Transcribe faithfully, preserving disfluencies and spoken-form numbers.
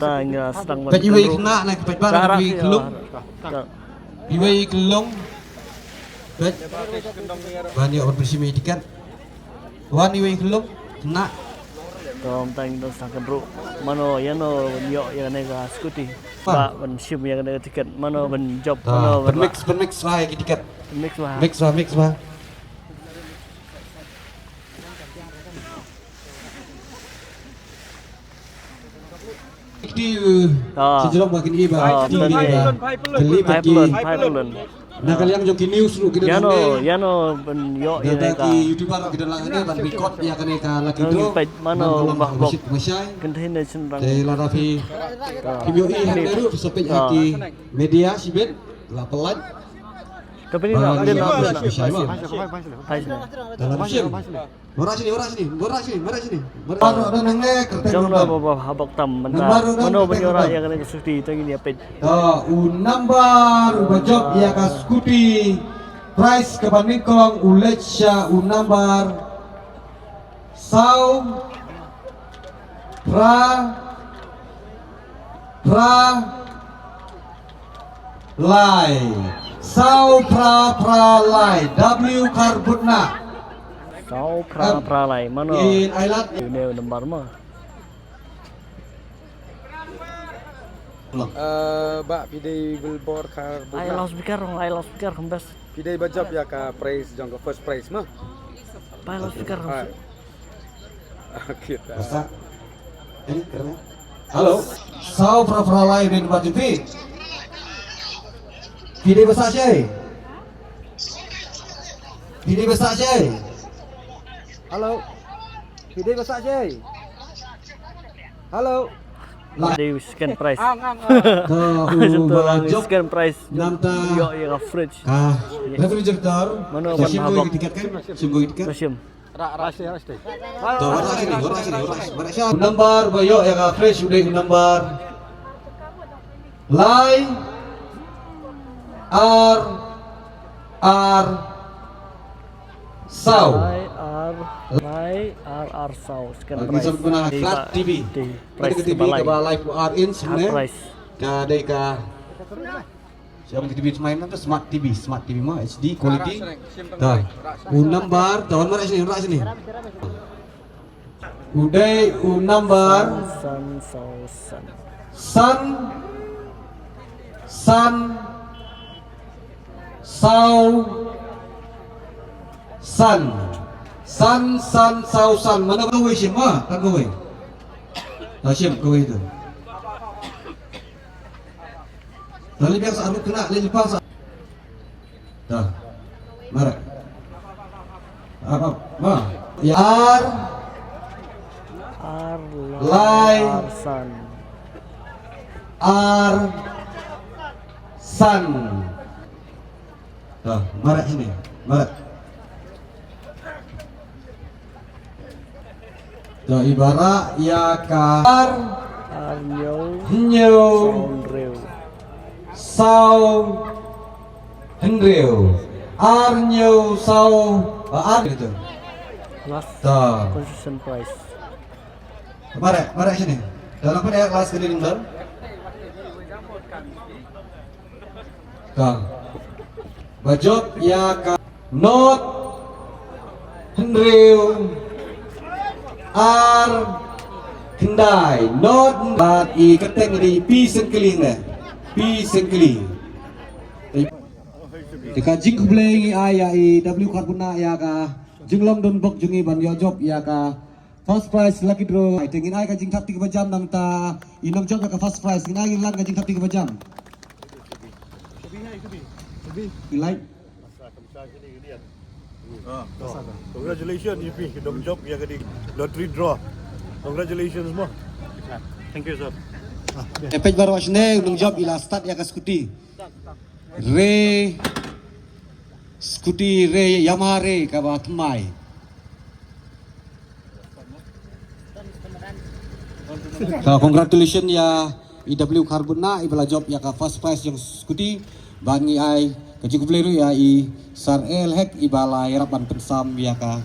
Ta nga sdang ban peit iwei khynnah na ki peit ba iwei khyllung. Iwei khyllung. Peit. Ban ïoh ban pynshim ïa ki tiket. Wan iwei khyllung. Khynnah. To mynta ngi dang sdang kynruh. Mano ïano ban ïoh ïa kane ka scooty. Ba ban shim ïa kane ka tiket. Mano ban jop, mano ban pynmix, pynmix ba ïa ki tiket. Pynmix ba. Mix ba, mix ba. Kti, eh, sejrong ba kine ba kti ne ba. Kali ba ki. Na ka liang jong ki news ruh ki don hangne. Ïano ban ïoh ïa ka. Ki YouTuber ruh ki don lang hangne ban record ïa kane ka lucky draw. Mano ba hok. Kynthei ne shynrang. Te lada phi, phi ïohi hangne ruh phi sa peit ha ki media shibit la pynlait. Ka pynlait na, pynlait na. Dalam shim. Mara sini, mara sini, mara sini, mara sini. Baru ada nang ne kerteng. Jong nombar. Ba, ba, ba, habak tam mynta. Mano ban ïoh ïa kane ka scooty, to ngin ïa peit. To u nombar ba jop ïa ka scooty. Prize kaba nyngkong u leit sha u nombar saw phra phra lai. Saw phra phra lai. W Kharbutna. Saw phra phra lai. Mano? In Ailat. Une u nombar ma. Eh, ba phi dei billboard Kharbutna. Ai loudspeaker, ai loudspeaker, kembes. Phi dei ba jop ïa ka prize jong ka first prize ma. Ba loudspeaker. Kita. Hello. Saw phra phra lai, bad ba jop. Phi dei ba sah shai. Phi dei ba sah shai. Hello. Phi dei ba sah shai. Hello. Phi dei second prize. Ang, ang, ang. Second prize. Namta. Ïoh ïa ka fridge. Ka refrigerator. Mano ban habak. Shim ko ïa ka tiket kan? Shim ko ïa ka tiket. Shim. Ra, ra, ra, ra. To, ra sini, ra sini, ra sini. Nambar ba ïoh ïa ka fridge u dei nambar lai ar ar saw. Lai ar, lai ar ar saw. Second prize. Flat T V. Prize kaba lai phew ar inch ne. Ka dei ka Siapa kita beli main tu smart T V, smart T V ma H D quality. Dah. U nambar, tawan mara sini, mara sini. U dei u nambar. San, san, san. San, san, saw, san. San, san, saw, san. Mana kawei shim ma? Tang kawei. Tang shim kawei tu. Tali biang sa arut kena, leh lepas sa. Dah. Mara. Apa? Ma. Ya. Ar. Ar lai. Ar san. Ar san. Dah, mara sini. Mara. To ibarat ïa ka ar. Ar hynñiew. Hynñiew. Saw hynriew. Saw hynriew. Ar hynñiew saw, ah, ar gitu. Last. To. Consolation prize. Mara, mara sini. Dalam pada last kali nang. Ka. Ba jop ïa ka not hynriew ar khyndai not bad i kyrteng dei Pi Sengkling ne. Pi Sengkling. Te ka jingkhublei ngi ai ïa i W Kharbutna ïa ka jinglong donbok jong i ban ïoh jop ïa ka first prize lucky draw. Ai te ngin ai ka jingthap kti kaba jam namta i nongjop ïa ka first prize. Ngin ai ngin lan ka jingthap kti kaba jam. Ngin lai. Ah, congratulations, U P, nongjop ïa ka dei lottery draw. Congratulations mo. Thank you, sir. Epek baroh shne nongjop i la start ïa ka scooty. Re scooty re Yamaha re kaba thymmai. Ka congratulations ïa i W Kharbutna iba la jop ïa ka first prize jong scooty. Ban ngi ai ka jingkhublei ruh ïa i Sar El Hek iba la ïarap ban pynsam ïa ka